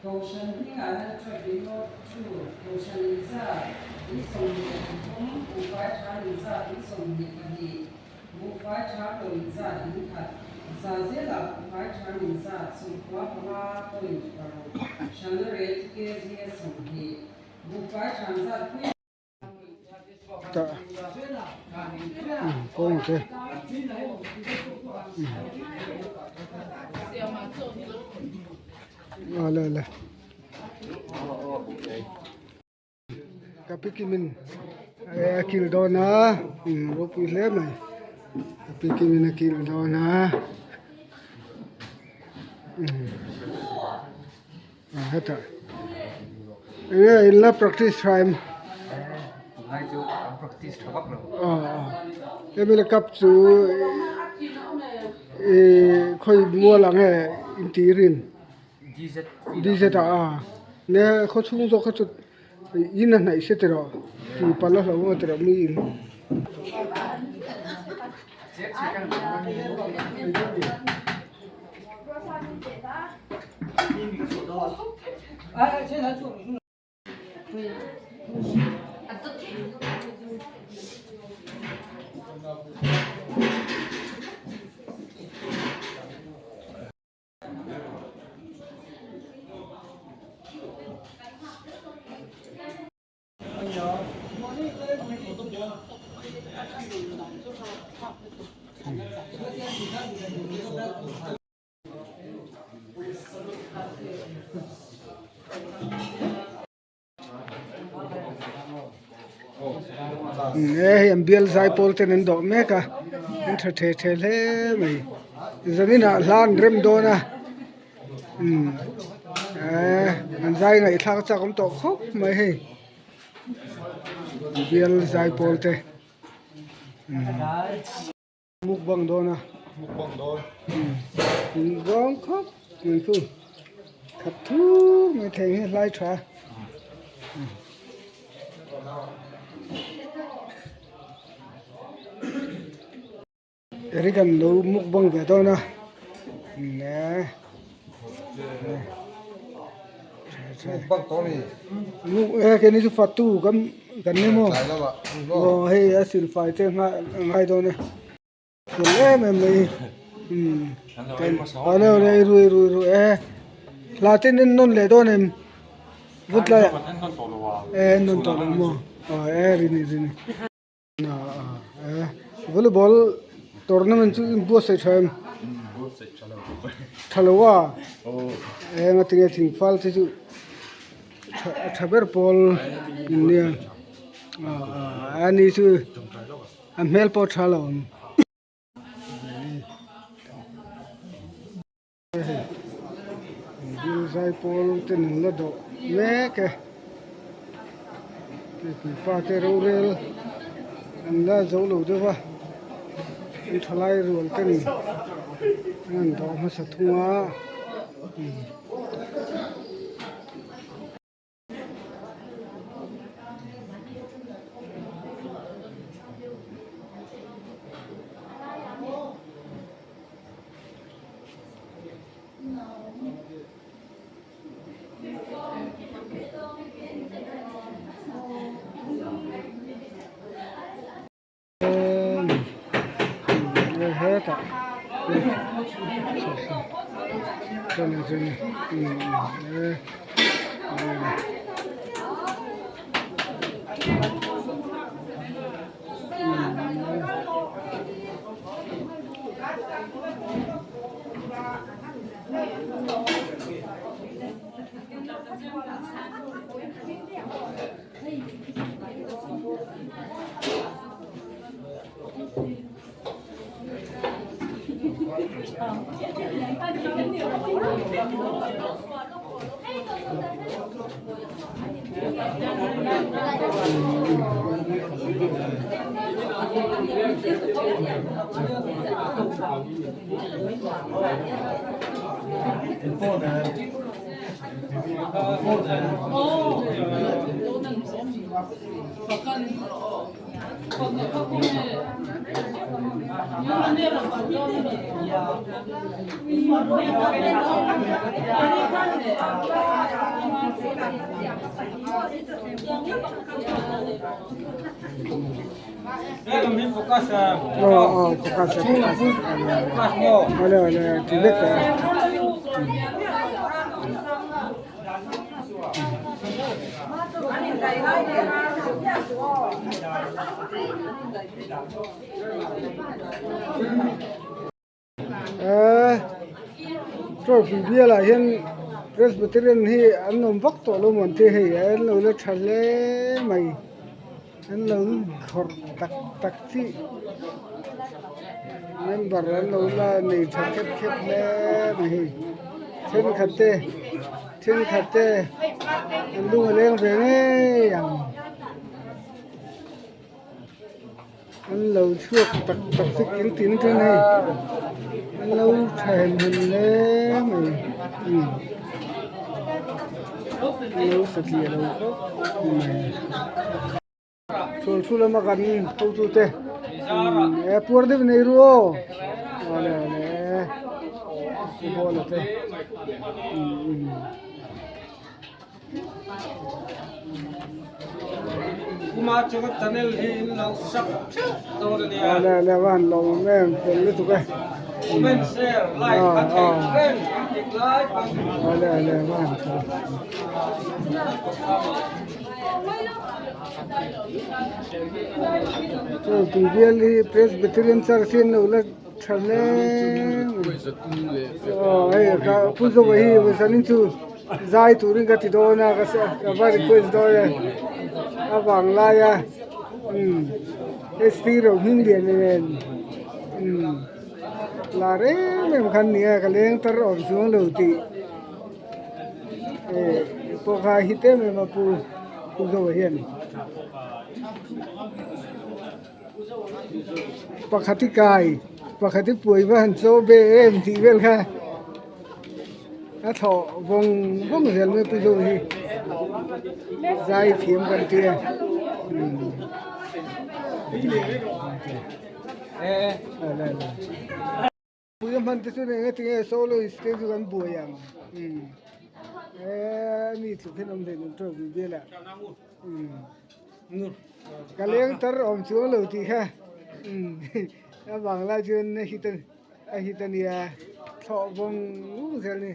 Kohhran hmingah hian Tribunal Two, Kohhran inzat in 23, Buhfai tha inzat in 22, Buhfai tha lo inzat in khat, za zelah buhfai tha inzat 95.6, hralhna rate kg a 20, buhfai tha zat pui. Tah kawng te a le le ka pi kimin a kil dawn a ropui hle mai ka pi kimin a kil dawn a hetah enge in la practice tha em hemi la cup chu ihh khawi mual ang nge in tir in dz ah a ne khaw chhung zawk kha chu in a hnaih se tiraw tih palh a hlauh a tiraw mi in. He hei an bial zai pawl ten an dawh mek a an tha the the hle mai zaninah hla an rem dawn a umm eee an zai ngaihthlak chak awm tawh khawp mai hei bial zai pawl te umm. Mukbang dawn a mukbang dawn in zawng khawp mai chu khat thur mai thei hi hlai tha eric an lo mukbang ve dawn a ne Mukbang tawh a ni. Muk e keini chu fatu kan kan ni maw aw hei a silfai te ngai dawn e fel em em mai umm a lo le i rui rui rui e hla ten en nawn leh dawn em vut lai ah e en nawn tawh lo maw aw e rini rini. Volleyball tournament chu in buatsaih tha em tha lo a eng a tinge thing fal te chu a tha ber pawl an nia a ni chu a hmel pawh tha lo ang. Dil zai pawl ten an la dawh mek e mipui pa te rorel an la zo lo deuh a an thalai rual ten an han dawh hmasa thung a. Hetah Aw aw focus a focus awle awle ti vek tawh a. Eee trophy bialah hian presbyterian hi an awm vak tawh lo mawn te hei an lo la tha hle mai an lo khawrh tak tak chi member an lo la nei tha khep khep hle mai hei thenkhat te thenkhat te an lung a leng ve ngei ang. An lo chhuak tak tak chu kil tin ten hei an lo tha hem hem hle mai umm an lo satliah lo khawp mai chhuan thu lama kan hotu te umm e puar deuh nei ru aw awle awle football te umm. Kuma chu channel hi in lo sak theuh dawn a nia. Le le va han lawm em fel lutuk e. Comment share like a theih reng an tik lai pawn. Le le va han fel. Chu tui bial hi Presbyterian Church hi an lo la tha hle mai. Aw hei ka pu zawh hi vawiin chu. Zai turin ka ti dawn a ka ka va request dawn e a vang lai a umm st rohminglian nen umm lar em em khan nia ka leng tar awm chuang lo tih eh pawh kha hit em em a pu pu zoa hian pakhat i kai pakhat i puai va han chaw ve em tih vel kha. A thlawh vawng vawng zel mai pu zawk hi zai thiam kan tia pui a hman te chu eng enge soloist te chu kan buai ang mi tluk hian awm thei lo tawk bial ah ka leng tar awm chuang lo tih kha a vang lai chuan hit a ni. A hit a nia thlawh vawng vawng zel a ni.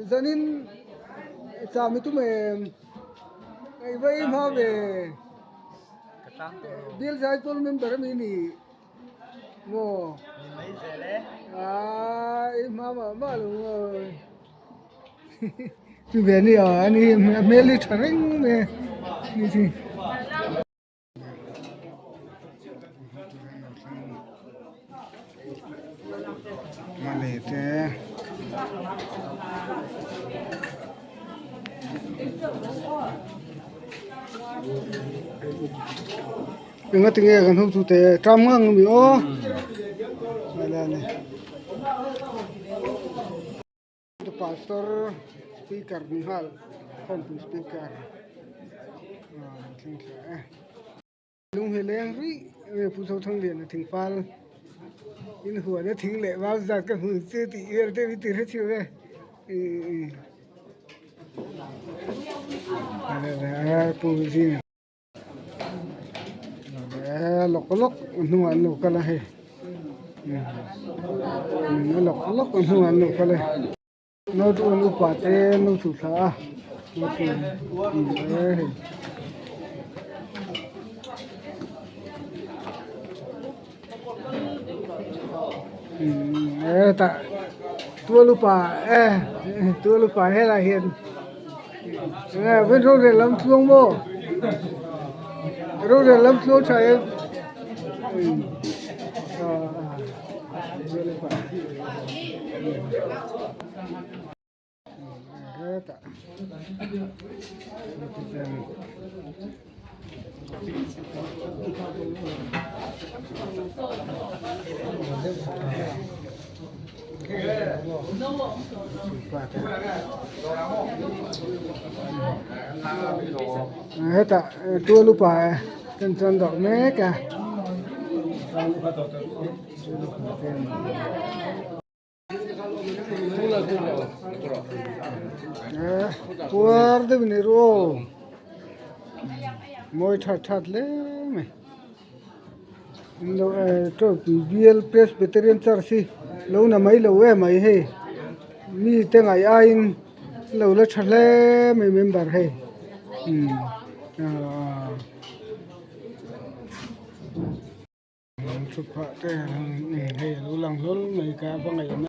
Zanin cham hi tum em ngaihvei hma ve. Bial Zaipawl member ami ni maw? Ni mai zel e. Aa i hma mah mah lo maw? Chu ve ni a ani a hmel hi tha reng mai a ni chi. Male te. Enga tinge kan ho chu te tram ngang ami aw la la the pastor speaker ni nghal khawmpui speaker thleng thla e lung hi leng rih nge pu Zothangliana thingfal in huan a thing leh vau zat ka hmu chu tih vel te min ti hre chhiu e. Lawk lawk a hnungah an lo kal a hei a lawk lawk a hnungah an lo kal a note un upa te an lo chhuk thla a note un hei. Hetah tual upa eh tual upa helai hian enge vin rorel lam tluang maw rorel lam tluang tha em tual upa hetah. Hetah tual upa ten chuan dawrh mek a. Puar deuh ni ru aw mawi that that hle mai bial presbyterian church hi lo na mai lo em mai hei mi te ngaih aiin lo la tha hle mai member hei umm ahh. Thutphah te hei a lo lang hlawl mai ka va ngaih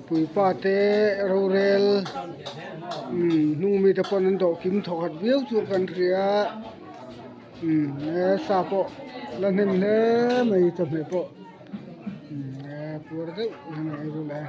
Puipa te rorel hnung mite pawh an dawh kim thawk khat viau chu kan hria he sa pawh la hnem hle mai chawhmeh pawh puar deuh hian a ei rul e.